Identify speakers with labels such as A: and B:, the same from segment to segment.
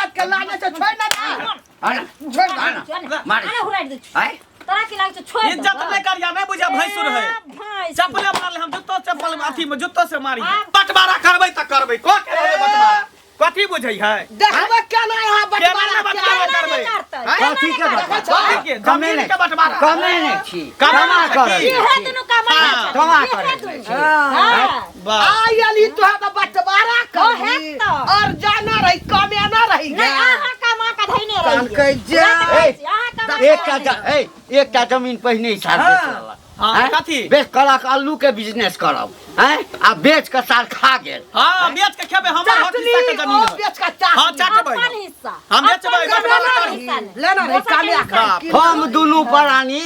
A: इज्जत के लाने से छोड़ ना दे।
B: अरे
A: छोड़ दे।
B: ना, मारे।
C: अरे हुराइ दै छी।
B: आय
C: तोरा की लागै छौ छोड़
D: इज्जत नहि करिया नहि बुझा भैंसुर है चप्पले मारले हम जूतो चप्पल अथी में जूतो से मारी बंटवारा करबै तऽ करबै को के रहबै बंटवारा कथी बुझै है
A: देखबै केना यहाँ
D: केना
A: बंटवारा
D: नहि बंटवारा
A: केना।
D: करबै
B: कथी के बंटवारा?
D: कथी के
B: कमे
D: जमीन
B: नहि
D: के बंटवारा
B: कमे नहि छी
D: कमा
B: कमा
D: कर
B: कर
C: इहे दुनू कमाइ
D: हाँ।
B: कमा कर
C: हां
D: वाह
A: आयल ई तोरा तऽ बंटवारा
C: ओ
A: करही
C: हेत तऽ।
A: और जाना रही कमेना रही
C: नहीं अहाँ कमा के धैने रहियै।
A: तहन कहै जे
C: वएह तऽ कहै छी, अहाँ कमा के
B: एकटा
C: धैने
B: ए एकटा जमीन पहिने ही सार बेच लेलक
D: हाँ,
B: आँय?
D: कथी?
B: बेच कलक आलू के बिजनेस करब आँय? आ बेच के सार खा गेल
D: हाँ बेच के खेबै हमर हक हिस्सा के
A: चटनी
D: जमीन
A: ओ
D: है
A: बेच के
D: हाँ
A: चटनी
D: चटबै
C: अपन हिस्सा
D: हम बेचबै,
C: अपन
D: बंटवारा
C: हिस्सा
D: करी।
C: नहि।
A: लेना रही
C: दोसर के
A: कामिया
C: हिस्सा
D: बाप।
A: के
B: हम दुनू प्राणी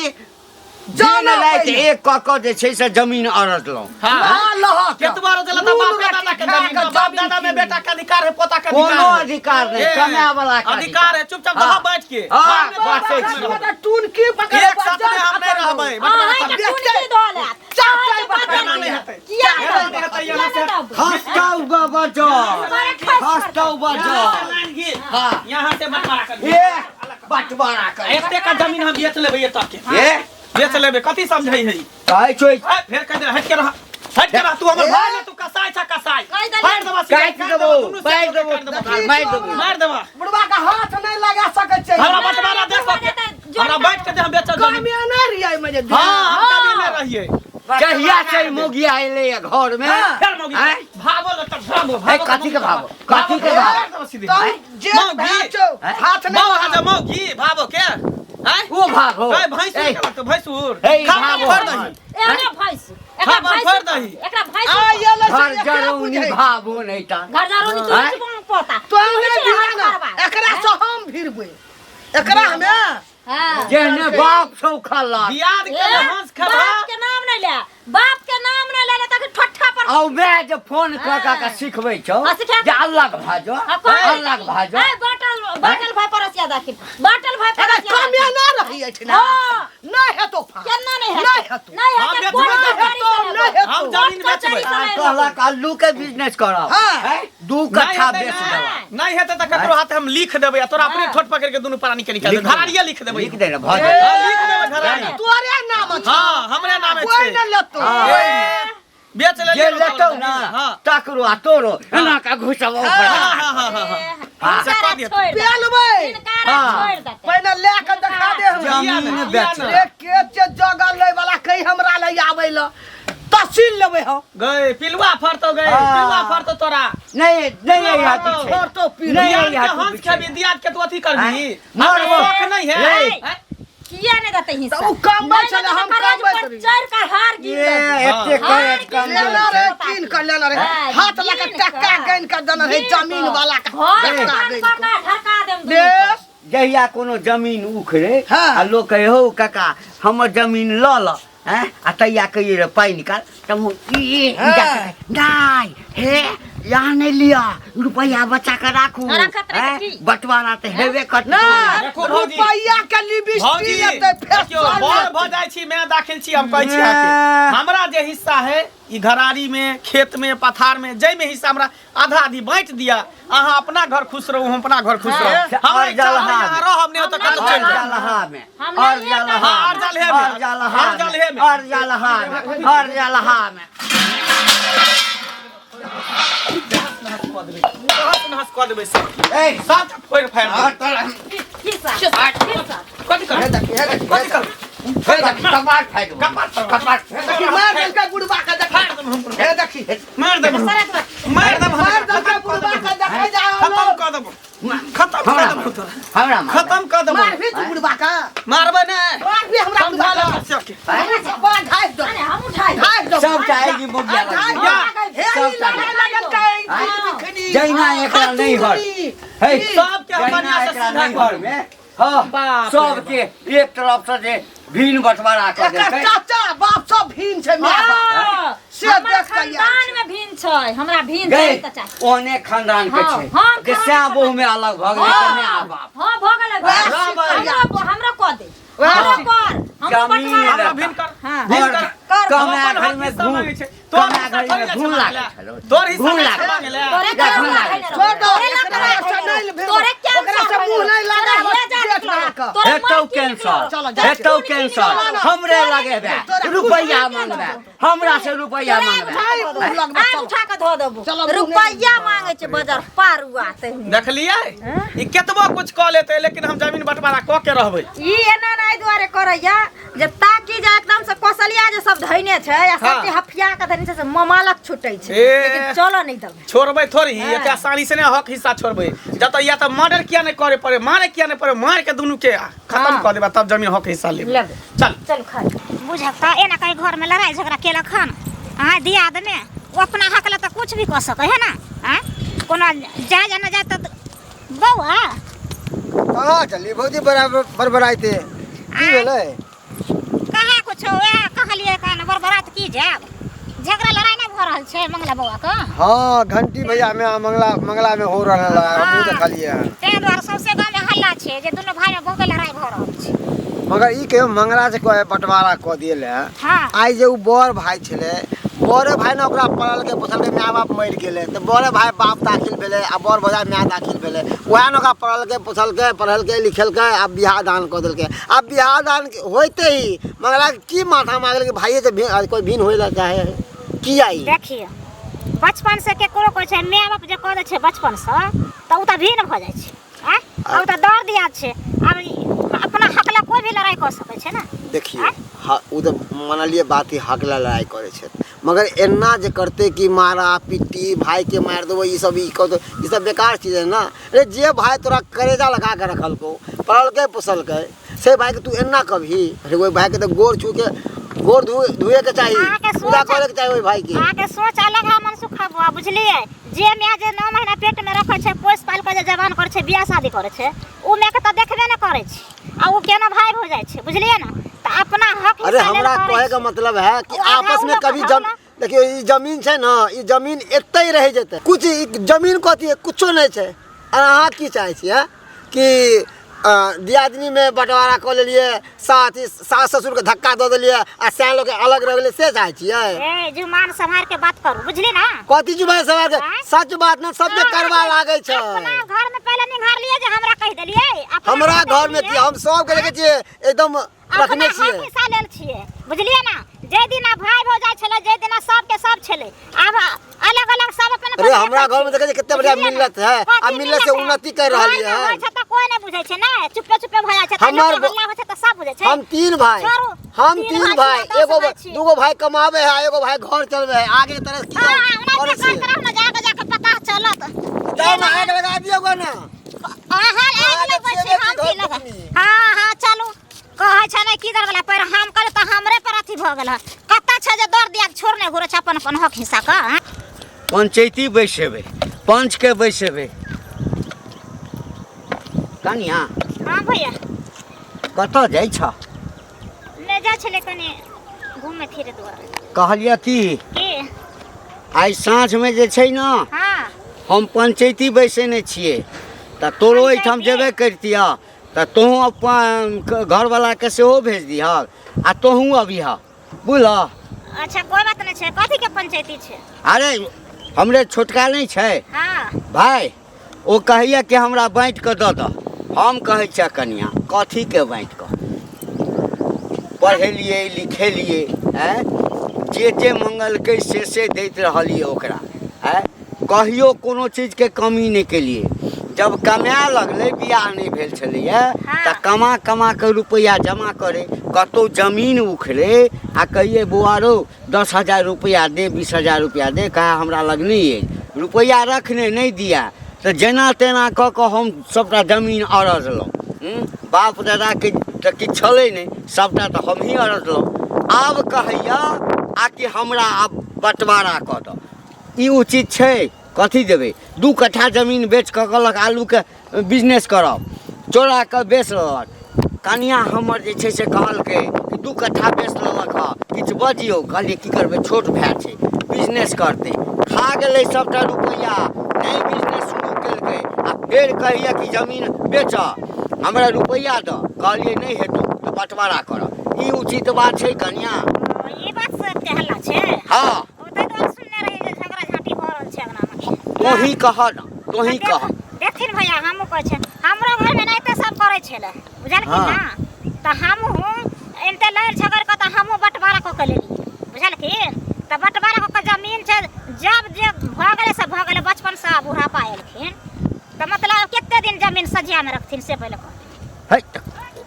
B: दिन
A: जाना
B: राति
A: पहिले।
B: एक कऽ कऽ जे छै से जमीन अरजलहुँ
D: हाँ
A: हाँ लहक
D: केतबा रोज लता
A: नून
D: बाप दादा
A: रोटी
D: के
A: खा
D: जमीन
A: के
D: है, बाप
A: जमीन
D: दादा में
A: कीन।
D: बेटा के अधिकार है पोता के अधिकार
B: कोनो
D: है
B: अधिकार नहीं
D: ए,
B: कमाए वाला के
D: अधिकार है चुपचाप
B: हाँ।
D: रहो बैठ के
B: हाँ,
D: बाद में
B: बात
D: बात
B: छै।
D: में
A: टून की पकड़
D: एक साथ में हम नहीं रहबै
C: अहाँ के
A: देखते-
C: टुनकी धऽ लेत।
A: चाटे
C: अहाँ के
A: बकरा
C: बात
D: एना नहि हेतै
C: किया
D: एना नहि हेतै एना से
B: खसतौ गबजर
C: अरे खस
B: खसतौ बजर
D: लाइन घी
B: हाँ।
D: यहाँ से बंटवारा कर
B: ए बंटवारा कर
D: एते का जमीन हम बेच लेबै एतऽ के
B: ए
D: बेच लेबै कथी समझै है
B: कहै छौ
D: ए, फेर कह दे हट के रह हट के रह तू हमर भाई ने तू कसाई छ कसाई
C: कहि देलियै।
D: फाड़ देबा सीधे,
B: काटि
D: काटि
B: देबौ
D: दुनू से
B: मारि देबौ
D: काटि देबौ
B: मारि देबौ
D: मारि देबा
A: बुढ़वा के हाथ नहीं लगा सकै छै
D: हमरा बंटवारा दे सबके हमरा बैठ के दे हम बेचल जमीन
A: कमेना रहियै में जे
D: हाँ हम कभी नहीं रहिए
B: जहिया से ई मौगी आएले या घर में
A: हाँ।
D: फेर मौगी
B: आँय?
D: भावो ल तब भावो
B: ए, कथी के भावो? कथी के भावो?
D: भावो सीधे
A: तब जे
D: मौगी।
A: भैं छौ हाथ नहीं
D: मौ
A: लगा
D: हाथ मौगी भावो के आँय?
B: ओ भागो
D: ए भैंसुर
B: ए,
D: के लगतो भैंसुर
B: ए,
D: खा
B: भावो।
D: फोड़ दही
C: एहने भैंस एकरा
D: खबर
C: भैंस
D: फोड़ दही।
C: एकरा भैंस
A: आ ये ले
B: घर जरौनी भावो नहीं ता
C: घर जरौनी तू
B: आँय?
C: ही बांग पोता
A: तो
C: तू ही
A: नहीं
C: छी हाथ
A: भिड़ा ना
C: करबा।
A: एकरा से हम भिड़बै एकरा हमे
C: हाँ।
B: जेहने बाप छौ खलक
D: दियाद के
C: ए,
D: हंस खबा
C: बाप के नाम नहीं ले बाप के नाम नहीं ले ले तक ठट्ठा पर
B: आउ मैं जे फोन कऽ कऽ के सिखबै छौ
C: हाँ, सिखा
B: जे अलग भाजो
C: हाँ, कौन?
B: अलग भाजो
C: ए, बाटल बाटल भाई परसिया दाखिल बाटल भाई
A: एकरा
C: परसिया
A: कमे
C: दाखिल।
A: ना रही एठिना
C: हाँ।
A: नहीं हेतो फा
C: केना नहीं हेतौ?
A: नहीं हेतौ।
C: नहीं
D: हम
C: हेतौ,
D: बेचबै
C: कोर्ट
D: तऽ
C: कचहरी
A: हेतौ,
C: से
A: नहीं
C: लेबौ।
A: हेतौ।
D: हम जमीन
C: कोर्ट कचहरी
D: बेचबै।
C: से
B: आ
C: लेबौ।
B: कहलक आलू के बिजनेस करब
A: हाँ।
B: हैं? दू कट्ठा बेच देलक
D: नहीं हेतै तऽ ककरो हाथ हम लिख देबै आ तोरा अपने
C: हाँ।
D: ठोट पकड़ के दुनू प्राणी के निकाल देबै
B: लिख
D: घरारिये लिख देबै
B: लिख दे ने भऽ
D: हाँ,
B: जेतै
D: लिख देबै घरारी
A: तोरे नाम छौ
D: हाँ हमरे नामे
A: कोई
D: छै
A: न लेतो
B: हाँ।
D: ए, बेच
B: जे
D: लेलियै
B: लेतौ ना
D: हाँ
B: तकरो आ तोरो एना के घुसबौ
D: हाँ हाँ हाँ हाँ हाँ
B: हाँ।
D: से
C: हिनकारा
D: कऽ दिअ
C: छोड़ि देतै।
A: पेलबै
C: हिनकारा
B: हाँ।
C: छोड़ि देतै।
A: पहिने लए के देखा दे हमरा
D: किया
B: जमीन
D: ने,
B: बेच
D: किया ने?
A: एक के जे जगह लै वाला कहीं हमरा ले आबै ल तहसील लेबै हम
D: गए पिलुआ फरतो गए
B: हाँ।
D: पिलुआ फरतो तोरा
B: नहीं नहीं यही हाथ छै
A: फरतो पी
B: नहीं,
D: दियाद
B: यही
D: के
B: हाथ
D: हंस
B: पीछे।
D: खेबी दियाद के तू अथी करबी
B: हाँ?
D: हमरा
B: मरबो।
D: शौक नहीं है
B: नहीं।
D: हैं?
C: किया नहीं देतै हिस्सा?
A: तऽ ओ कमबै
C: नहीं
A: छलै,
C: देतै
A: हम
C: तऽ करज
A: कमबैत
C: पर
A: रहियै।
C: चढ़ि कऽ हार गिन
B: ये
C: देतै।
B: एते
C: हाँ।
B: करत कम
A: लेना
B: छै।
A: रहे कीन के लेना रहे
C: हाँ,
A: हाथ लगा
C: कीन
A: टक्का
C: कऽ।
A: गानि के देना रहे
C: कीन
A: जमीन
C: कऽ।
A: वाला के
C: घर
A: टक्का
C: मकान
A: गानि
C: कऽ
A: के।
C: कऽ ढरका देम दुनू
A: बेस
B: जहिया कोनो जमीन उखड़े
A: हाँ।
B: आ लोक कहे हौ काका हमर जमीन लऽ लऽ हैं आ तैया कहिए रे पाइ निकाल तऽ हम ई
A: हाँ।
B: जा के नहि हे यहाँ नहि लिअ रुपैआ बचा के राखू
C: रखत रहे
B: हैं?
C: की?
B: बँटवारा तऽ हेबे करतै
A: ना
D: देखो भौजी।
A: रुपैआ के
D: भौजी
A: लिपस्टिक एतै
D: देखियौ
A: फेर
D: बड़ भऽ जाइ छी मैं दाखिल छी हम कहै छी अहाँके हमरा जे हिस्सा है ई घरारी में खेत में पथार में जाहि में हिस्सा हमरा आधा आधी बांटि दिया अहाँ अपना घर खुश रहू हम अपना घर खुश रहू
B: हाँ।
D: हमरा इच्छा
B: और
D: है अहाँ रहब नहि तऽ कतौ चलि
B: और
D: जायब
B: जलहा में
C: हम
B: और
C: नहीं
B: जलहा
D: हाँ, और जलहे में।
B: और जलहा
D: और जलहे में।
B: और जलहा में और जलहा में
D: तहस नहस कऽ देबै सब
B: ए
D: सब फोड़ि फाड़ि
B: और
D: देबै
B: तोरा
C: हिस्सा हिस्सा
D: कथी करबै
A: हे देखी हे देखी
D: कथी करबै
B: हे देखी कपार फाड़ि देबौ।
D: कपार फाड़ि
B: कपार फाड़ि
A: देखी मार देलकै बुढ़बा के देखी
D: फाड़ि देबै हम
A: हे देखी
D: मारि देबै
C: सरक रख
D: मारि देबै
A: मार देलकै बुढ़बा के देखै जा
D: खतम कऽ देबौ खतम कऽ
B: हमरा
D: देबौ तोरा
B: हमरा मार।
D: खतम कऽ देबौ
A: मार भी तू बुढ़बा के
D: मारबै नहि
A: मार भी हमरा
D: समझा
A: बुढ़बा
D: ले
A: के
D: बच्चा के
A: हमरा कपार ढाइ दो
C: अरे हम उठाइ
A: ढाइ दो
B: सब चाहेगी मुखिया
A: ढाइ
B: बनी।
A: दो हे
B: सब
A: ई लड़ाइ लगल कै बिखनी
B: जहिना एकरा नहीं हर हे
D: सबके हम
B: जहिना
D: बढ़िआँ से
B: एकरा
D: सीधा
B: नहीं हर में हाँ
D: बाप रे
B: सबके एक तरफ से जे भीन बंटवारा कऽ
A: एकर
B: देलकै
A: चाचा बाप सब भीन छै my बाप
C: हाँ,
A: से
C: हमर
A: देख कऽ आयल
C: खानदान में भिन्न छै हमरा भिन्न
B: गई
C: छै तऽ चाही
B: ओने खानदान के
C: हाँ,
B: छै
C: हाँ,
B: जे
C: खानदान
B: श्याम
C: के
B: बहु में अलग भऽ गेलै
C: हाँ,
B: तऽ my बाप
C: हाँ भऽ गेलै
A: वएह
C: हमरो हमरो कऽ दे
A: वएह
C: हमरो
A: सिख-
C: कर हमरो
B: जमीन
C: बंटवारा
D: हमरा
C: कर।
D: भिन्न कर
C: हाँ।
D: भिन्न कर
C: कर
B: कमे
D: हम अपन
B: घर
D: हक
B: में
D: हिस्सा
B: घूम
D: मांगै छै तोहर
B: कमे
D: हिस्सा
B: घर
D: थोड़ी
B: में
D: जाइ छै
B: घूम
D: मांगै
B: लागल
D: लए।
B: छलौ
D: तोहर हिस्सा
B: घूम
D: नहि छै
B: लागल
D: मांगै लए।
C: तोरे
B: जा,
C: केना
B: घूम
C: लागल
B: लागल
C: रहौ?
A: छोड़ दो
C: तोरे
A: एकरा
C: लग
A: से
C: रहौ।
A: नहि भेल
C: तोरे क्या
A: कऽ।
C: तोरा
B: हेतौ
C: मन की
B: कैंसर
C: निकलल?
A: चलो, जा।
B: हेतौ कैंसर।
A: चलो ना।
B: हमरे लगेबे
A: तोरा
B: रुपैआ
A: खुशी
B: मांगबे, हमरा से रुपैआ मांगबे।
A: भाई, मुँह लगबे,
C: आग
A: चलो।
C: उठा के धो देबो।
A: चलो, मुँह नहि
C: रुपैआ मांगे छै बाजार पारुआ तहिने।
D: देखलियै, ई केतबो कुछ कऽ लेतै लेकिन हम जमीन बंटवारा कऽ के रहबै।
C: ई एना नहि दुआरे करैया जे ताकि जे एकदम से कौशलिया जे सब धैने छै आ सब जे हफिया के धैने छै से ममालक छुटै छै।
D: ए।
C: लेकिन चलो नहि देबै।
D: छोड़बै थोड़ी एते आसानी से नहि हक हिस्सा छोड़बै। जतऽ या तऽ मर्डर किया नहि करे पड़े, मारे किया नहि पड़े, मार के दुनू के खत्म कऽ देबै तब जमीन हक हिस्सा लेबै।
C: लेबै।
D: चल
C: चल खा।
E: बुझक तऽ एना कहीं घर में लड़ाई झगड़ा केलक हन अहाँ दियाद में, ओ अपना हक लए तऽ कुछ भी कऽ सकै है ना। आँय कोनो जाय या न जाय तऽ बौआ
F: कहाँ चली भौजी बराबर बड़बड़ाइते की
E: आँय?
F: भेलै?
E: कहाँ कुछो, वएह कहलियै कान बड़बड़ाइत की जायब, झगड़ा लड़ाई नहि भऽ रहल छै मंगला बौआ के।
F: हाँ, घंटी भैया में आ मंगला मंगला में हो रहल है, हमहूँ देखलियै हन।
E: ताहि दुआरे सौंसे गाँव में हल्ला छै जे दुनू भाई में बहुते लड़ाई भऽ रहल छै।
F: मगर ई कहियो मंगला से कहे बंटवारा कऽ दिए है।
E: हाँ।
F: आइ जे उ बड़ भाई छलै, बड़े भाई ने ओकरा पललकै पोसलकै, माय बाप मरि गेलै तऽ बड़े भाई बाप दाखिल भेलै आ बड़ भौजाइ माय दाखिल भेलै, वएह ने ओकरा पललकै पोसलकै पढ़ेलकै लिखेलकै आ बियाह दान कऽ देलकै। आ बियाह दान होइते ही मंगला के की माथा मारल कि भाइये से कोई भिन्न होय ला चाहे है की आई।
E: देखियौ बचपन से केकरो कोइ छै माय बाप जे कऽ दै छै बचपन से तऽ उ तऽ भिन्न भऽ जाइ छै। आँय आ उ तऽ दर्द याद छै। आब अपना हक लए कोइ भी लड़ाई कऽ सकै छै ने।
F: देखियौ
E: आँय?
F: हाँ, उ तऽ मानलियै बात ही हक लए लड़ाई करै छै, मगर एना जे करतै कि मारा पिट्टी भाई के मारि देबो ई सब ई कऽ देबो, ई सब बेकार चीज है ना। अरे जे भाई तोरा करेजा लगा के रखलकौ, पढ़लकै पोसलकै, से भाई के तू एना कभी? अरे ओहि भाई के तऽ गोर छू के गोर धुए के चाही,
E: अहाँके सोच
F: पूजा करे के चाही ओहि भाई के।
E: अहाँके सोच अलग है मनसुख बौआ, बुझलियै? जे माय जे 9 महीना पेट में रखै छै, पोसि पालि कऽ जे जवान करै छै, बियाह शादी करै छै, उ माय के तऽ देखबे नहि करै छै आ उ केना भाई हो जाइ छै, बुझलियै ना? तऽ अपना हक
F: अरे
E: हिस्सा लेल
F: हमरा
E: करै
F: कहे के
E: छै।
F: मतलब है कि
E: ओ आधा
F: आपस में
E: उ लोग
F: कभी
E: बताउ ना।
F: देखियौ ई जमीन छै ना, ई जमीन एतै रहि जेतै, कुछ ई जमीन कथी है, कुछो नहि छै। और अहाँ की चाहै छियै कि दियादनी में बंटवारा कऽ लेलियै, साथ ही सास ससुर के धक्का दऽ देलियै आ सैन लोग के अलग रहि गेलियै, से चाहै छियै?
E: ए जुमान सम्हार के बात करू, बुझली ना?
F: कथी जुमान सम्हार के?
E: आँय?
F: सच बात ना सबके करवा लागै छै।
E: अपना घर में पहले निहार लियै जे हमरा कहि देलियै, अपना
F: हमरा
E: घर
F: घर में की हम सबके देखै छियै एकदम
E: अपना
F: रखने
E: हक
F: छियै।
E: हिस्सा लेल छियै, बुझलियै ना? जे दिना भाई भौजाइ छलै, जे दिना सबके सब छलै, आब अलग अलग सब अपन अपन
F: अरे हमरा
E: देखै
F: घर में
E: छै।
F: देखै छियै कते बढ़िया
E: बुझलियै ना?
F: मिलत है, आ
E: कथी
F: मिलत से
E: मिलत है?
F: उन्नति कर रहल
E: घर में
F: है।
E: होइ छै तऽ कोइ नहि बुझै छै ने, चुपे चुपे भऽ जाइ छै, तऽ
F: हमर
E: लोक हल्ला होइ छै तऽ सब बुझै छै।
F: हम तीन भाई,
E: छोड़ू,
F: हम
E: तीन
F: तीन
E: भाई
F: भाई,
E: छियै, दस
F: एगो
E: भाई छियै।
F: दूगो भाई कमाबे है, एगो भाई घर चलबे है, आगे तरह की
E: हाँ, हाँ, ओनाहिते
F: करै छियै।
E: करते रहू ने, जाके जाके पता चलत।
F: जाउ ने, आगि लगा दियौ गो ने।
E: अहाँ आगि
F: अहाँ
E: लगबै
F: तऽ
E: छी, हम की
F: छियै
E: लगबै?
F: बेटी।
E: हाँ, हाँ, चलू। कहै छै ने की दर वाला पर हम कहलियै तऽ हमरे पर अथी भऽ गेल हँ। कतऽ छै जे दर दिया छोड़ने घुरै छै अपन अपन हक हिस्सा के, आँय?
B: पंचैती बैसेबै, पंच के बैसेबै। कनिया।
E: हाँ भैया।
B: कतऽ जाइ छह?
E: ले जाइ छलै कनि घूमे फिरे दुआरे।
B: कहलियै की?
E: की?
B: आइ साँझमे जे छै ने,
E: हाँ।
B: हम पंचैती बैसेने छियै, तऽ तोरो एहिठाम
E: पंचैती?
B: जेबे करितिह तऽ तोहूँ अपन घरवलाके सेहो भेज दिहक आ तोहूँ अबिहऽ, बुझलह?
E: अच्छा कोइ बात नहि छै। कथी के पंचैती छै?
B: अरे हमरे छोटका नहि छै
E: हाँ।
B: भाय, ओ कहैया कि हमरा बाँटि कऽ दऽ दऽ। हम कहै छियै कनिया कथीके बाँटि कऽ? पढ़ेलियै लिखेलियै, आँय, जे जे मंगलकै से से दैत रहलियै ओकरा, आँय, कहियो कोनो चीजके कमी नहि केलियै। जब कमाए लगलै, बियाह नहि भेल छलैए तऽ कमा कमा कऽ रुपैआ जमा करै, कतहु जमीन उखड़ै आ कहियै बौआ रौ 10,000 रुपैआ दे, 20,000 रुपैआ दे, कहे हमरा लग नहि अछि रुपैआ, रखने नहि दिया, तऽ जेना तेना कऽ कऽ हम सभटा जमीन अरजलहुँ। बाप दादाके तऽ किछु छलै नहि, सभटा तऽ हमही अरजलहुँ। आब कहैया आ कि हमरा आब बँटवारा कऽ दऽ, ई उचित छै? कथी देबै? 2 कट्ठा जमीन बेच कऽ कहलक आलूके बिजनेस करब, चोरा कऽ बेच लेलक। कनिया हमर जे छै से कहलकै कि 2 कट्ठा बेच लेलक हँ, किछु बजियौ। कहलियै की करबै, छोट भाय छै, बिजनेस करतै। खा गेलै सभटा रुपैआ, नहि बिजनेस शुरू केलकै आ फेर कहैया कि जमीन बेच, हमरा रुपैआ दऽ। कहलियै नहि हेतौ तऽ बँटवारा करऽ। ई उचित बात छै कनिया?
E: ई बात से हल्ला छै?
B: हाँ।
E: ओ ताहि दुआरे सुनने रहियै जे झगड़ा झाँटी भऽ रहल छै अंगनामे।
B: तोही कह ना, तोही कह।
E: देखथिन भैया, हमहूँ कहै छियै, हमरो घरमे एनाहिते सब करै छलै बुझलखिन
B: हाँ।
E: ना तऽ हमहूँ एनते लड़ि झगड़ि कऽ तऽ हमहूँ बँटवारा कऽ के लेलियै बुझलखिन। तऽ बँटवारा कऽ के जमीन छै, जब जे भऽ गेलै से भऽ गेलै, बचपनसँ बुढ़ापा एलखिन तऽ मतलब कते दिन जमीन सझियामे रखथिन से पहिले कहथिन।
B: है तऽ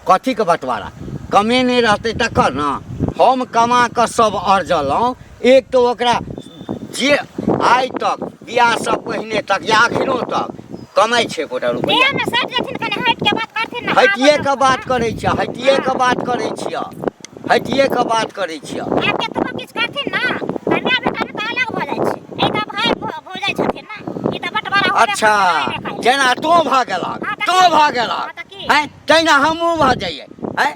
B: कथीके बँटवारा? कमे नहि रहतै तकर ने। हम कमा कऽ सब अरजलहुँ। एक तऽ ओकरा जे आइ तक बियाहसँ पहिने तक या अखनो तक कमाइ छै एकोटा रुपैआ।
E: देहमे सटि जेथिन, कनि हटि के बात करथिन ने।
B: हटिए के बात करै छियै, हटिए के बात करै छियै, हटिए के बात करै छियै।
E: आब केतबो किछु करथिन ने तऽ माय बेटामे तऽ अलग भऽ जाइ छै, एहि तऽ भाय भऽ जाइ छथिन ने, ई तऽ बँटवारा होबे
B: अच्छा
E: करतै, नहि खाइ।
B: जेना तोँ भऽ गेलहक,
E: हाँ, तऽ
B: तोँ
E: की?
B: भऽ गेलहक,
E: हाँ, तऽ की?
B: आँय, तहिना हमहूँ भऽ जइयै। आँय,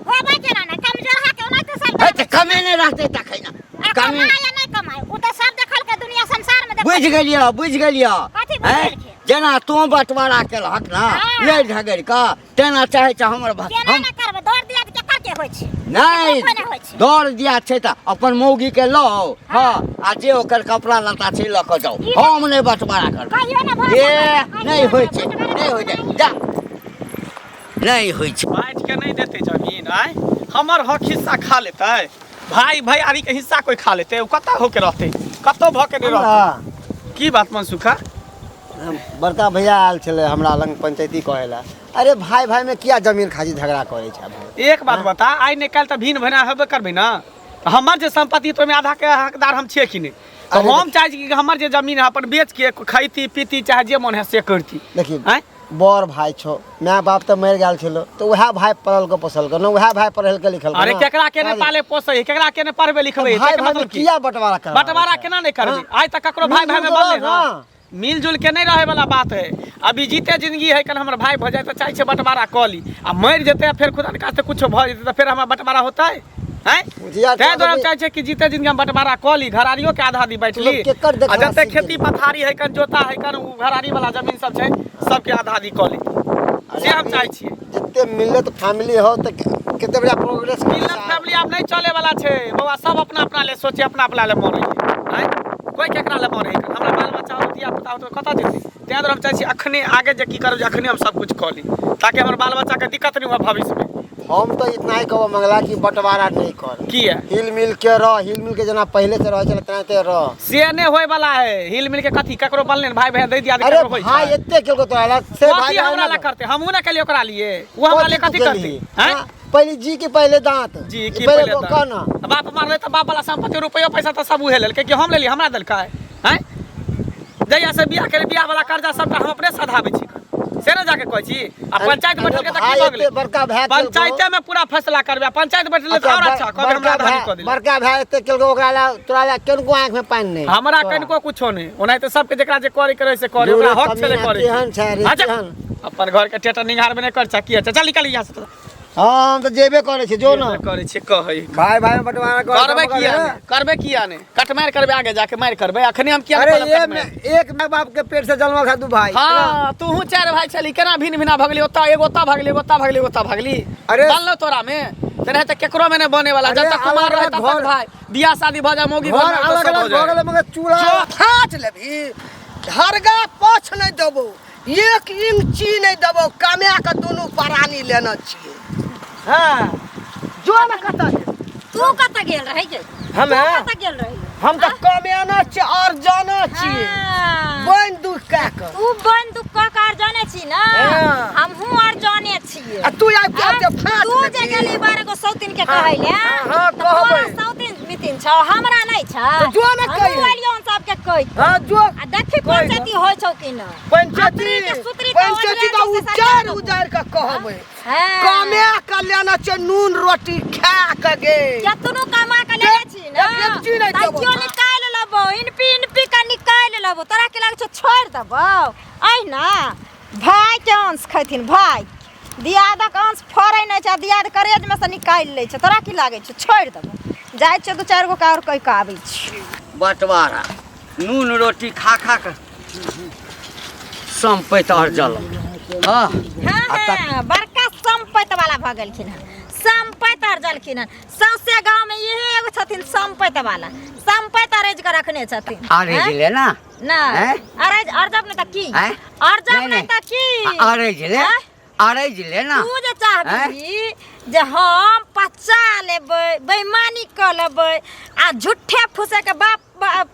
E: होबै केना नहि, कमजोरहा के ओनाहिते सब
B: है तऽ कमे नहि रहतै तखन
E: आ
B: कमे
E: कमाय या नहि कमाय ओ तऽ सब देखलकै, दुनिया संसार मे देखलकै।
B: बुझि गेलियै, बुझि गेलियै।
E: कथी बुझि
B: आँय,
E: गेलखिन?
B: जेना तोँ बँटवारा केलहक ने
E: हाँ।
B: लड़ि झगड़ि कऽ, तेना चाहै छै हमर
E: केना
B: हम
E: नहि करबै, दौड़ दिया तऽ केकर के होइ छै?
B: नहि
E: केकरो नहि होइ छै।
B: दौड़ दिया छै तऽ अपन मौगीके लऽ हँ आ जे ओकर कपड़ा लत्ता छै लऽ कऽ जाउ, हम नहि बँटवारा करबै।
E: कहियो नहि भऽ
B: ए
E: सकैए,
B: नहि होइ छै,
E: बँटवारा
B: नहि होइ छै, जा नहि होइ छै।
D: बाँटि के नहि देतै जमीन, आँय हमर हक हिस्सा खा लेतै? भाई भैयारी के हिस्सा कोई खा लेतै? ओ कतऽ होके रहतै? कतौ भऽ के नहि रहतै। की बात मनसुखा?
F: बड़का भैया आयल छलै हमरा लग पंचायती कहै लए। अरे भाई भाई में किया जमीन खातिर झगड़ा करै छै भाई?
D: एक बात बता, आइ नहि काल्हि तऽ भिन भेना हेबे करबै ने, तऽ हमर जे सम्पत्ति तऽ ओहिमे आधा के हकदार हम छियै कि नहि? तऽ
F: अरे
D: हम चाहै छी कि हमर जे जमीन है अपन बेच के खैती पीती, चाहे जे मन है से करती।
F: देखी
D: आँय?
F: बड़ भाई छौ, माय बाप तऽ मरि गेल छलो, तऽ उएह भाई पललको पोसलको ने, उएह भाई पढ़ेलकै लिखलको
D: अरे
F: ने।
D: केकरा के नहि पाले पोसै, केकरा के नहि पढ़बै लिखबै,
F: भाई
D: ताहिके
F: भाई में
D: मतलब की?
F: किया बंटवारा करवाबै
D: बंटवारा
F: छै?
D: केना नहि करबै?
F: हाँ?
D: आइ तक ककरो भाई भाई में
F: मिलजुल के
D: बनलै
F: रह
D: ना?
F: ना।
D: मिलजुल के नहीं रहे वाला बात है। अभी जीते जिंदगी है कल हमर भाई भऽ जाए तऽ चाहै छै बंटवारा कऽ ली, आ मरि जेतै आ फेर खुदा निकास से कुछो भऽ जेतै तऽ फेर हमरा बंटवारा होतै? हैं?
F: बुझिया
D: ताहि दुआरे हम
F: तऽ
D: चाहै छियै कि जीते जिंदगी हम बंटवारा कऽ ली, घरारियो के आधा आधी बाँटि ली,
F: लोक केकर
D: आ
F: देखला
D: जते
F: सीख
D: खेती
F: गेलै?
D: पथारी है कन जोता है कन ओ घरारी वाला जमीन सब छै सबके आधा आधी कऽ ली, से हम चाहै छियै।
F: जते मिलत फैमिली हो तऽ कते बढ़िया प्रोग्रेस
D: मिलत फैमिली आब नहि चले वाला छै बौआ, सब अपना अपना ले सोचे, अपना अपना ले मरै आँय, कोई केकरा ले मरै? हमरा बाल बच्चा हो, धिया पुता हो तऽ कतऽ जेतै? ताहि दुआरे हम चाहै छी अखने आगे जे की करब जे अखने हम सब कुछ कऽ ली, ताकि हमर बाल बच्चा के दिक्कत नहि हुए भविष्य में।
F: हम तऽ इतना ही कहबो मंगला कि बंटवारा नहीं कर।
D: किया?
F: हिल मिल के रह, हिल मिल के जेना पहले से रहे छलै तेनाहिते रह।
D: से नहि होय वाला है। हिल मिल के कथी ककरो बनले भाई भाई दे दिया
F: अरे
D: ककरो होय
F: भाई
D: छै?
F: एते केलको तोरा लए, से
D: कथी
F: भाई
D: हमरा ला करते? हमहूँ ना केलियै ओकरा लिए, ओ हमरा लिए
F: कथी
D: कथी
F: तू
D: करते?
F: केलही?
D: हैं?
F: हाँ, पहले जी के पहले दांत।
D: जी की
F: पहले
D: पहले
F: कह
D: दांत।
F: ना।
D: बाप मारले तऽ बाप वाला संपत्ति रुपयो पैसा तऽ सब उहे लेलकै कि हम लेली? हमरा देलकै? हैं? जहिया से बियाह केलियै बियाह वाला कर्जा सबटा हम अपने सधाबै छी, से ने जाके कहै छी। आ पंचायत
F: अरे
D: बैठल के तऽ की
F: भाई
D: भऽ गेलै?
F: एते बड़का भए केलको।
D: पंचायते में पूरा फैसला करबै, आ पंचायत बैठल तऽ
F: अच्छा,
D: और अच्छा कहबै हमरा
F: बड़का
D: आधा
F: भाय
D: कऽ दिले।
F: बड़का भाय एते केलको ओकरा ला, तोरा ला केनको आँख में पानि नहि।
D: हमरा
F: तोरा।
D: कनिको कुछो नहि, ओनाहिते सबके जेकरा जे करे के रहै से करे,
F: दूर
D: ओकरा हक छलै
F: कमीना
D: करे।
F: केहन छै रे,
D: अच्छा,
F: केहन?
D: अपन घर के टेटर निंघार में नहि कर की अच्छा चल निकल यहाँ से।
F: हाँ, हम तऽ जेबे करै छी, जो ना।
D: करै छी कहै
F: भाई भाई में बंटवारा कर
D: करबै किया नहि? करबै किया नहि? कटमारि करबै, आगे जाके मारि करबै। अखने हम किया
F: अरे
D: नहि
F: ये
D: करब कटमारि?
F: एक माय बाप के पेट से जन्मल है दू भाई।
D: हाँ, तूहू चारि भाई छली, केना भिन्न भिना भगली? ओतऽ एगो ओतऽ भगली, एगो ओतऽ भगली, एगो ओतऽ भगली।
F: अरे-
D: बनलो तोरा में तेनाहिते तऽ केकरो में नहि बने वाला।
F: अरे
D: जब तक कुमार
F: अलग
D: रहे
F: अलग
D: तब तक
F: घर-
D: भाई, बियाह शादी भऽ जाए मौगी
F: घर
D: घर में तऽ
F: अलग
D: सब
F: अलग
D: हो
F: भऽ
D: जाए।
F: गेलै मगर चूल्हा
A: जो फाँच लेबही हरगा पछ नहि देबौ, एक इंची नहि देबौ, कमा कऽ दुनू प्राणी लेने छियै। हाँ जो ने कतऽ गेल?
C: तू कतऽ गेल रहै गे?
A: हमे?
C: तू कतऽ गेल रहै?
A: हम तऽ कमेने छियै और जाने छियै।
C: हाँ।
A: बनि दुख कए कऽ।
C: तू बन दुख कऽ के आर जाने छी ना?
A: हाँ।
C: हमहूँ आर जाने छियै।
A: आ तू आबि के जे फाँच
C: तू जे
A: लेबही।
C: गेली बार एगो सौतिन के कहै ले,
A: हाँ,
C: तऽ तोरा
A: कहबै।
C: सौतिन मितिन छौ, हमरा नहि छ।
A: तऽ जो ने
C: हमहूँ
A: कही।
C: एलियौ हन सबके कहि के।
A: हाँ जो
C: आ देखी
A: कहि दे।
C: पंचायती होइ छौ कि नहि।
A: पंचायती
C: अपने के सुतरी तऽ
A: पंचायती
C: ओझरा
A: तऽ
C: छै से
A: उजारि
C: सटा
A: उजारि कऽ कहबै।
C: हाँ।
A: कमे कऽ लेना छै नून रोटी खा कऽ गे।
C: केतनो कमा के लेने छी ना,
A: एक इंची नहि देबौ।
C: तैयो निकालि लेबौ, इनपी इनपी के निकालि लेबौ। तोरा की लागै छौ छोड़ि देबौ? अहि ना भाई के अंश खैथिन भाई, दियादक अंश फड़ै नहि छै आ दियाद करेज में से निकालि लै छै। तोरा की लागै छौ छोड़ि देबौ? जाइ छियौ दू चारि गो के आओर कहि कऽ आबै छी।
B: बँटवारा नून रोटी खा खा कऽ सम्पैत अरजल। हाँ
C: हाँ
B: आ तक-
C: हाँ, बड़का सम्पैत वाला भऽ गेलखिन हन, सम्पैत अरजलखिन हन। सौंसे गाँव में इहे एगो छथिन सम्पैत वाला, सम्पैत अरजि कऽ रखने छथिन।
B: अरजि
C: हैं?
B: ले ना।
C: नहि
B: हैं?
C: अरजि अरजब नहि तऽ की?
B: हैं?
C: अरजब
B: नहि,
C: नहि
B: नहि।
C: तऽ की?
B: अरजि ले
C: हैं?
B: अरैज ले ना।
C: तू जे चाहबी जे हम पचा लेबै, बेईमानी कऽ लेबै आ झूठे फूसे के बाप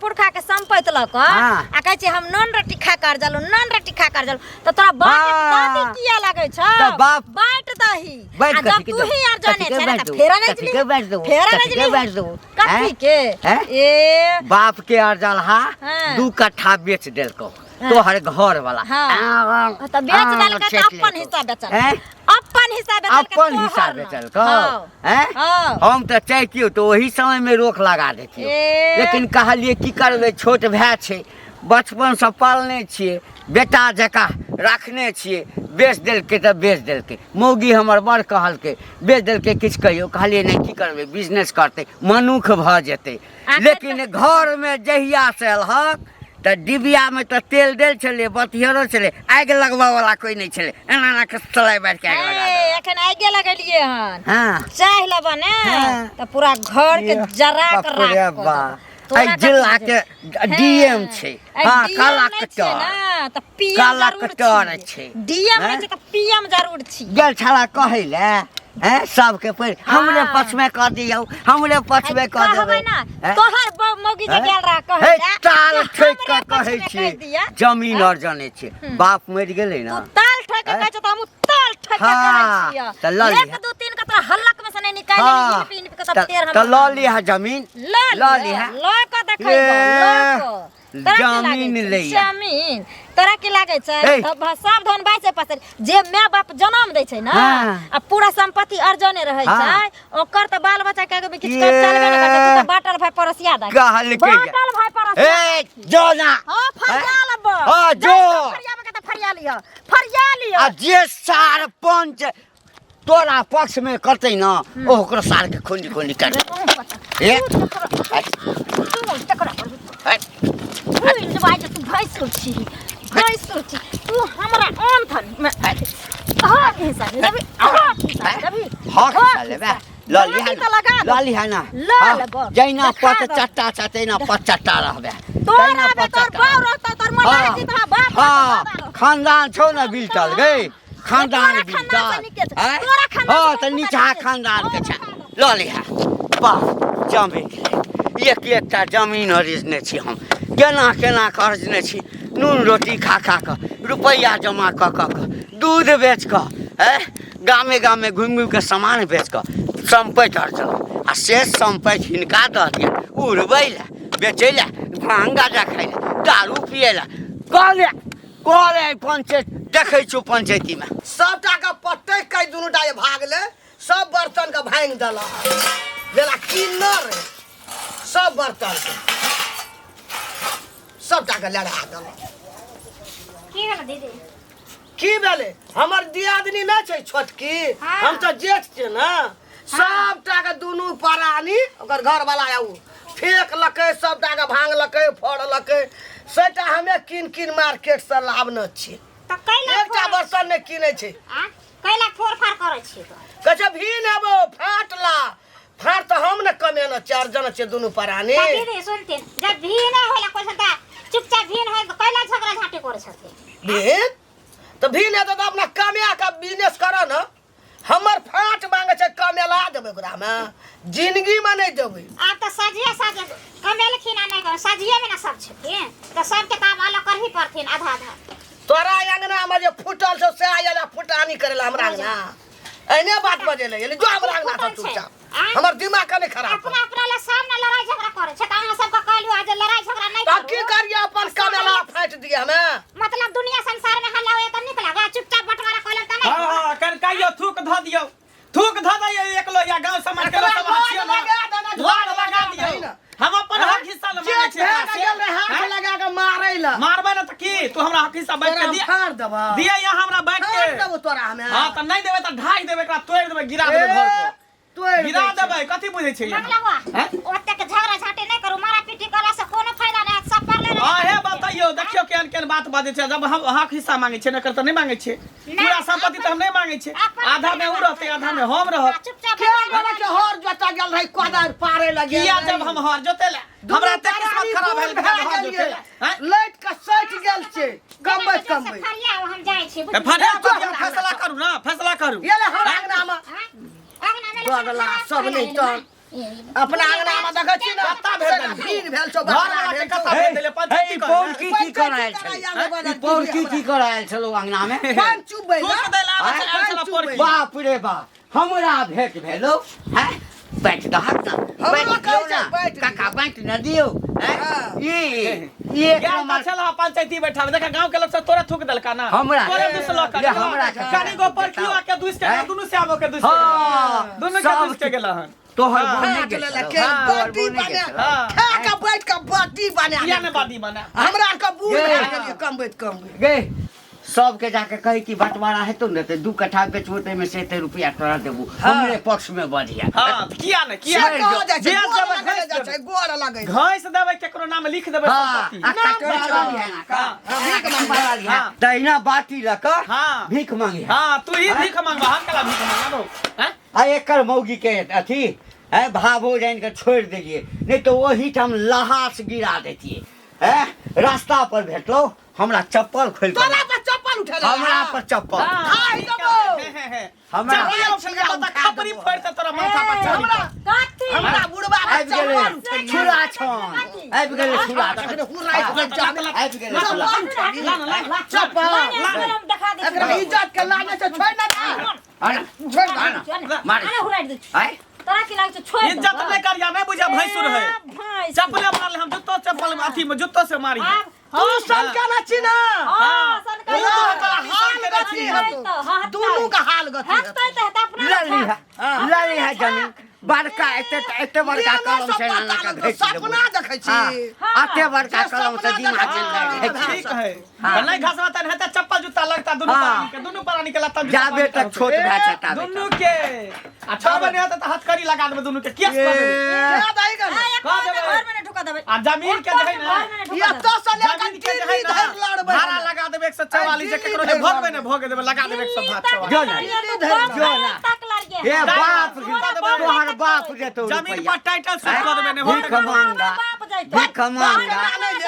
C: पुरखा के संपत्ति लऽ कऽ आ कहै छै हम नून रोटी खा कर जलू, नून रोटी खा कर जलू, तऽ तोरा बाँट दादी किया लगै छौ?
B: तऽ बाप
C: बाँट दही।
B: बाँट
C: आ जब
B: कथी के
C: तू
B: देबौ?
C: ही आर जाने
B: कथी के
C: छै
B: बाँट
C: तऽ
B: देबौ?
C: फेर
B: कथी के बाँट देबौ?
C: फेर
B: कथी के बाँट देबौ?
C: कथी
B: हैं?
C: के?
B: हैं?
C: ए
B: बाप के अरजलहा
C: हाँ।
B: 2 कट्ठा बेच देलकौ तोहर घर वाला।
C: हाँ। तऽ बेच देलकै तऽ अपन हिस्सा बेचल,
B: हैं?
C: अपन हिस्सा बेचलकै,
B: अपन
C: तोहर
B: हिस्सा
C: न।
B: बेचलकौ।
C: हाँ।
B: हैं?
C: हाँ।
B: हम तऽ चाहितियौ तऽ ओही समय में रोक लगा देतियौ,
C: ए।
B: लेकिन कहलियै की करबै, छोट भाय छै, बचपनसँ पालने छियै, बेटा जकाँ राखने छियै, बेच देलकै तऽ बेच देलकै। मौगी हमर बड़ कहलकै बेच देलकै, किछु कहियौ, कहलियै नहि, की करबै, बिजनेस करतै, मनुख भऽ जेतै। लेकिन घरमे जहियासँ एलहक तऽ डिबियामे तऽ तेल देल छलै, बतिहरो छलै, आगि लगबऽवला कोइ नहि छलै, एना एना कऽ सलाइ बारि कऽ आगि लगा
C: ए, एखन आगे लगेलियै हन।
B: हाँ।
C: चाह लेबऽ ने
B: हाँ।
C: तऽ पूरा घर के जरा के
B: बाप रे
C: राख कऽ
B: बा।
C: देबऽ। तोरा
B: एहि
C: कथी
B: जिला
C: छै?
B: के डीएम छै।
C: हाँ,
B: हाँ, कलक्टर।
C: तऽ पीएम जरूर
B: कलक्टर छै।
C: डीएम
B: हैं?
C: नहि छै तऽ पीएम जरूर छी।
B: गेल छला कहै लए, हैं, सबके पढ़ि हमरे
C: हाँ।
B: पक्षमे कऽ दियौ, हमरे पक्षमे कऽ
C: कहबै
B: देबै।
C: ना
B: हैं?
C: तोहर मौगी जे
B: हैं?
C: गेल रह कहै
B: हे
C: लए,
B: ताल
C: जे
B: ठोकि कऽ
C: हमरे
B: कहै
C: पक्षमे
B: छी,
C: कहि दिअ।
B: जमीन अर्जने छै, बाप मरि गेलै
C: तू
B: ना।
C: ताल ठोकि के
B: हैं?
C: कहै छ तऽ हमहूँ ताल ठोकि के कहै
B: हाँ,
C: छियऽ।
B: तऽ लऽ
C: एक
B: लिहऽ।
C: दू तीन के तोरा हल्लक में से नहि निकालि
B: हाँ,
C: हिनपि हिनपि के तऽ
B: तऽ
C: फेर हम
B: तऽ लऽ लिहऽ जमीन,
C: लऽ
B: लऽ
C: लिहऽ,
B: लिहऽ।
C: लऽ कऽ देखैबऽ, लऽ कऽ। तोरा की लागै
B: जमीन
C: छै?
B: लैया।
C: जमीन तोरा की लागै छै?
B: ए।
C: सब धन बाइसे पसरि जे माय बाप जनम दै छै ने
B: हाँ।
C: आ पूरा संपत्ति अर्जने रहै
B: हाँ।
C: छै, ओकर तऽ बाल बच्चा के आगे मे किछु
B: ये।
C: कर चलबे नहि करै छै। तू तऽ बाटल भाई पड़ोसिया दै
B: कहलकै जे।
C: बाटल भाई पड़ोसिया।
B: ए जो ना।
C: हाँ, फरिया लेबऽ।
B: हाँ, जो।
C: फरियाबे के तऽ फरिया लिअ, फरिया लिअ।
B: आ जे सार पंच तोरा पक्ष में करतै ना, ओ ओकरो सार के खुंडी खुंडी कर। ए
E: तू तकरा पर भूल जबाई जे तू भैंसुर छी, भैंसुर छी तू। हमरा आन थन में हक हिस्सा लेबी, हक हिस्सा लेबी,
B: हक हिस्सा लेबे, लऽ लिहा
C: दादी
B: ना,
C: तऽ लगा दो।
B: लऽ लिहा ना।
C: लऽ
B: हाँ,
C: लेबो।
B: जहिना
C: देखा
B: पच
C: दो।
B: चट्टा छ तहिना पच चट्टा रहबे।
C: तोरा
B: तहिना
C: बे तोर
B: पचट्टा।
C: बाप रहतौ, तोर मोटा
B: हाँ,
C: जी तोरा बाप रहतौ,
B: हाँ,
C: दादा रहतौ।
B: खानदान छौ ने बिलटल गई, खानदान
C: तोरा खानदान से
B: बिलटल।
C: नीके छौ।
B: आँय?
C: तोरा खानदान
B: हाँ
C: से
B: तऽ
C: बहुत
B: नीचा
C: नीके छौ।
B: खानदान के छै, लऽ लिहा। वाह, जमीन एक एकटा जमीन अरजने छी हम, केना केना कऽ अरजने छी, नून रोटी खा खा कऽ, रुपैआ जमा कऽ कऽ कऽ, दूध बेच कऽ, आँय, गामे गामे घुमि घुमि कऽ सामान बेच कऽ सम्पति अर्जलहुँ, आ से सम्पति हिनका दऽ दिअ उड़बै लए, बेचै लए, भांग गाँजा खाइ लए, दारू पियै लए। कहले कहले पंचायत देखै छियौ, पंचायतीमे
A: सबटा के पटकि के दुनू टा जे भागले, सब बर्तन के भांगि देलक, जेना किन्नर रहे, सब बर्तन के सबटा के लड़ा देलक।
E: की भेल दीदी?
A: की भेलै? हमर दियादनी नहि छै छोटकी?
E: हाँ।
A: हम तऽ जेठ छियै ने। सबटा के दुनू प्राणी ओकर घरवाला आउ फेकलकै, सबटा के भांगलकै फोड़लकै। सेटा हमे कीन कीन मार्केट से लाबने छी।
E: तऽ कैला
A: एकटा बर्तन नहि कीनै छै।
E: आ कैला फोड़ फाड़ करै छी तऽ?
A: कहै छै भीन हेबो फाटला फाट, तऽ हम ने कमेने चारि जन छियै दुनू प्राणी।
E: तऽ दीदी सुनथिन, जब भीन होला कोइ तऽ चुपचाप भीन होय, तऽ कैला झगड़ा झाँटी करै छथिन?
A: भीन तऽ भीन हेतै तऽ अपना कमाए कऽ बिजनेस करऽ ने। हमर फाट मांगे छै, कमेला देबै ओकरामे? जिंदगीमे नहि देबै।
E: आब तऽ सझिए साझे कमेलखिन आ नहि सझिए मे ने सब छथिन, तऽ सबके तऽ आब अलग करही पड़थिन आधा आधा।
A: तोरा अंगनामे जे फूटल छौ से आयल आ फुटानी करै लए हमरा अंगना, एहने बात बजेले एली। जो हमरा अंगना से
E: फूटल छै।
A: चुपचाप।
E: आँय?
A: हमर दिमाग कने खराब
E: अपना अपना ला सब ने लड़ाई झगड़ा करै छै, तऽ अहाँ सबके कहलियो जे लड़ाई झगड़ा नहि
A: तब
E: करू।
A: की करिए? अपन कमेला फाटि दिए हमे?
E: मतलब दुनिया संसार में हल्ला होय तऽ नीक लागे? चुपचाप बंटवारा कऽ लेब तऽ नहि?
D: हाँ हाँ, कनकाइयो थूक धऽ दियौ, थूक धऽ दियौ। एक लोहिया गाँव समाज के लोक सब
A: एकरा
D: छियै ना,
A: लगा देना,
D: लाग लगा
A: लगा
D: दियौ।
A: ना।
D: हम अपन हक हिस्सा ले मांगे
A: जे
D: छियै
A: भए
D: एकरा से।
A: गेल रहे हाथ
D: हैं?
A: लगा के मारै लए।
D: मारबै ने तऽ की तू हमरा हक हिस्सा बाँटि
A: तोरा
D: के
A: हम
D: दिया?
A: फाड़ देबऽ।
D: दिया यहाँ हमरा बाँटि
A: फाड़
D: के।
A: देबो तोरा हमे।
D: हाँ, तऽ नहि देबै तऽ ढाहि देबै एकरा, तोड़ि देबै, गिरा देबै घर पर।
A: तोड़ि
D: गिरा
A: दै छै।
D: देबै। कथी बुझै छै
E: मंगला बुआ,
D: हैं?
E: ओतेक झगड़ा झाँटी नहि करू, मारा पीटी करला से कोनो फायदा नहि हैत, सब पड़ले रहत।
D: अहे बतैयौ, देखियौ केहन केहन बात बाजै छै। जब हम हक हिस्सा मांगे छियै ने, एकर तऽ नहि मांगे छियै। पूरा संपत्ति तऽ हम नहि मांगे छियै। आधा में उ रहतै, आधा में हम रहब।
E: चुपचाप
A: के गोरा के हर जोता गेल रही कोदारि पारे लगे?
D: किया जब हम हर जोते ले, हमरा एते किस्मत खराब भेल कि हम हर जोते ले, हैं?
A: लैट के सटि गेल छै कमबैत कमबैत।
E: फरिया हम जाइ छी।
D: ए, फरिया तो दियौ, फैसला करू ना। करू
A: ये ले हमरा अंगना में
E: अंगना में
A: बगला सब नहि तन अपना अंगना में देखै छी ने
D: कत्ता भेल
A: सेना
D: तनी।
A: भीड़ भेल छौ
D: घर
A: बकरा
D: वाला के
A: भेल छौ।
D: कत्ता भेल देले पंचायती
B: हे
D: कर
B: पौन की की करायल
A: पंचायती
B: छलै
A: करायल
B: ई पौन की की करायल छलौ अंगना में
A: पानि चुबै
D: थूक
A: ने
D: देला आबै छलै, आयल छलै पोरकी।
B: बाप रे बाप हमरा भेंट भेलो हैं बैठ दहक ना
A: हमरो
B: बैठ
A: कहै
B: दियौ
A: छै,
B: ना
A: बैठ दियौ।
B: काका बैठ न दियौ हैं
A: हाँ।
B: ई ई एक
D: गेल तऽ
B: नंबर
D: छल हँ पंचायती बैठा देख गांव के लोग सब तोरा थूक देलका ना
B: हमरा?
D: तोरे दुसलक
B: ले, हमरा के
D: कनी गो पर क्यों आके दुस के
B: हैं?
D: दुनू से आबो के दुस के
B: हाँ,
D: गेल। दुनू के
B: सब
D: दुस के गेल हन
B: तोहर
D: हाँ।
B: बोल नहि
A: हाथ
B: गेल
A: लेले
B: छलौ।
A: के
D: हाँ,
B: तोहर
A: बाटी
B: बोल नहि गेल
A: बना
B: छलौ।
D: हाँ।
A: खा के बैठ के बाटी बना
D: किया ने बादी बना
A: हमरा के बूढ़
B: ये।
A: भए गेलियै कमबैत कमबैत
B: गे सबके जाके कही कि बंटवारा हेतौ ने तऽ 2 कट्ठा बेचबो ताहिमे से एते रुपया तोरा देबू हमरे पक्ष में बजिया
D: हां किया ने किया
A: से कहल जाइ छै
D: बेच
A: गोर
D: देबै,
A: लगै
D: घैस
A: जाइ छै
D: देबै।
A: गोर लगै छै।
D: घैस देबै केकरो नाम लिख देबै
B: हाँ,
D: संपत्ति
B: आ कटवारा लिहे ना,
D: हाँ।
B: कटवारा लिहे।
D: हाँ।
B: तहिना बाटी लऽ कऽ
D: हाँ।
B: भीख मांगे
D: हां तू ही भीख मांगबा हम कला भीख मांगबो हैं
B: आ एकर मौगी के अथी है भाभो जानि कऽ छोड़ि देलियै नहि तऽ ओहिठाम लहास गिरा दैतियै हैं रास्ता पर भेटलौ हमरा चप्पल खोलि कऽ
A: तोरा पर चप्पल उठेले
B: हमरा पर चप्पल
A: खाइ देबो
B: हमरा
D: खपरी फोड़ के तोरा माथा पर चढ़ी
A: हमरा
C: कथी
A: हमरा बुढ़बा के
B: आबि गेलै
A: चप्पल उठेलियै
B: छुरा छन आबि गेलै छुरा छन
A: तखने हुराइ के जाने
B: आबि गेलै छुरा
A: चप्पल उठेलियै
D: ला ना ला
A: चप्पल
C: हम देखा दै
A: एकरा इज्जत के लागे छै छोड़ ना दे
B: अरे
A: छोड़ ना
B: मारे
C: आने हुराइ दै छी
B: आय
C: तोरा की लागै छौ छोड़
D: इज्जत नहि करिया नहि बुझा भैंसुर है चप्पले मारले हम जूतो चप्पल अथी में जूतो से मारी
C: आब
A: तू सनका ना छी ना
C: हां सनका
A: दुनू के
D: हाल
A: हाल गति हेतौ दुनू के हाल गति हेतौ
C: हटतै तऽ हेतै अपना
B: लली है लली है जमीन बड़का एते एते बड़का कलम से ना लगा घैच देबो।
A: सपना देखै छी
B: हाँ, एते बड़का
A: जे
B: कलम से
A: सपना
B: दिमाग
A: देखै
B: से
A: छी।
B: घैच
D: ठीक है
B: हाँ।
D: तऽ नहि घसवा तऽ हेतै चप्पल जूता लगता दुनू
B: हाँ।
D: प्राणी के दुनू प्राणी के लत्ता जूता
B: जाबे
D: बान्हि
B: तक
D: के
B: छोट भए छै ताबे
D: दुनू
B: तक।
D: के आ छबे नहि हेतै तऽ हथकड़ी लगा देबै दुनू के केस कऽ देबै
A: याद आई गेल
D: कऽ देबै
C: घर में नहि ढुका देबै
D: आ जमीन के जे है ने
C: घर में नहि ढुका
A: ये
C: देबै
A: तो से लेकर
D: जमीन के जे है
A: दिल्ली
D: ने
A: धरि लड़बै
D: भाड़ा लगा देबै 144 जे केकरो जे भगबै ने भोगे देबै लगा देबै 144
B: जो ना जो ना हे बाप रे, तोहर बाप जेतौ
D: जमीन
B: रुपैआ
D: पर टाइटल सूट कऽ देबै ने
B: भीख मांगा भीख मांगा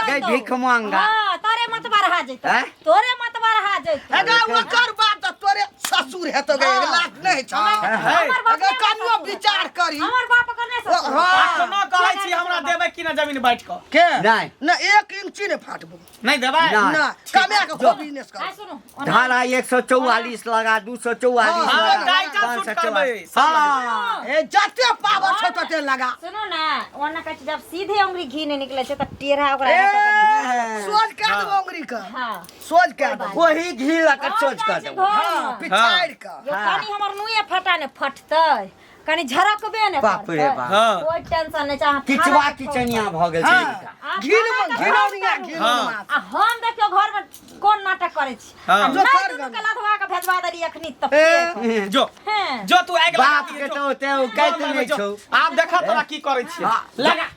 B: गे भीख मांगा
C: हां तोरे मत बढ़ा जैतो
B: हैं?
C: तोरे मत बढ़ा जैतो
A: अगर ओकर बाप तऽ तोरे ससुर हेतौ गे एक लाख नहि छौ
C: हमर बाप
A: अगर
C: नहि
A: कनियो
C: ससुर।
A: विचार करी
C: हमर बाप अगर नहि ससुर।
A: हाँ।
D: एखनो कहै छी हमरा देबै कि ना जमीन बाँटि कऽ
A: के
B: नहि।
A: ना एक इंची नहि फाटबो
D: नहि देबै
B: नहि।
A: ना कमे के खूब बिजनेस कर
C: आइ सुनू
B: धारा 144 लगा 244
A: हाँ,
B: लगा
D: टाइटल
B: पाँच
D: सूट
B: सौ
D: करबै,
B: चौवालीस।
D: सब
B: हाँ
A: ए जते पावर छौ तते लगा
C: सुनू ना ओना कहै छै जब सीधे उंगली घी नहि निकलै छै तऽ टेढ़ा ओकरा
A: ए
C: एना कऽ कऽ
A: सोझ कए देबो उंगरी के
C: हाँ
A: सोझ कए देबो
B: वही घी लऽ कऽ सोच कऽ
C: जाइ छै
B: देबो
C: घरमे।
A: हाँ पिछाड़ि के
C: यो कनी हमर नुए फटा ने फटतै कनी झरकबे ने
B: बाप रे
C: करतै।
B: बाप।
D: हाँ।
C: कोइ टेंशन नहि छै अहाँ
B: किचवा
C: फाड़ा के
B: किचनिया भऽ गेल छै
A: हाँ
B: हिनका।
A: घिन
C: आ फाड़ा के
A: घिनौनिया
C: करू।
A: घिनौनिया
C: आ हम देखियौ घर में कोन नाटक करै छी
D: हाँ।
C: आ
A: जो
C: नहि
A: कर
C: दुनू
A: गन।
C: के लधवा के भेजवा देली अखनी तऽ
A: ए।
D: जो
C: हैं।
D: जो तू आगि लगा
B: बाप
D: दिए,
B: के
D: जो।
B: तऽ ओते औकात नहि
D: जो।
B: छौ
D: आब देखा तोरा की करै छियै
B: हाँ।
D: लगा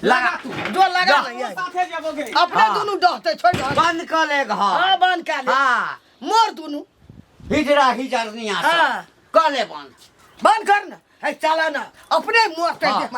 B: लगा
D: तू
A: जो लगा ने
D: तू साथे जेबो गे
A: अपने
B: हाँ।
A: दुनू डहतै छोड़ दे
B: बंद कऽ ले घर
A: हाँ बंद कए ले
B: हाँ
A: मोर दुनू
B: हिजरा हिजरनिया
A: हाँ।
B: सब कऽ ले बंद
A: बंद कर ना है चला ना अपने मोरतै
B: हाँ।
A: देख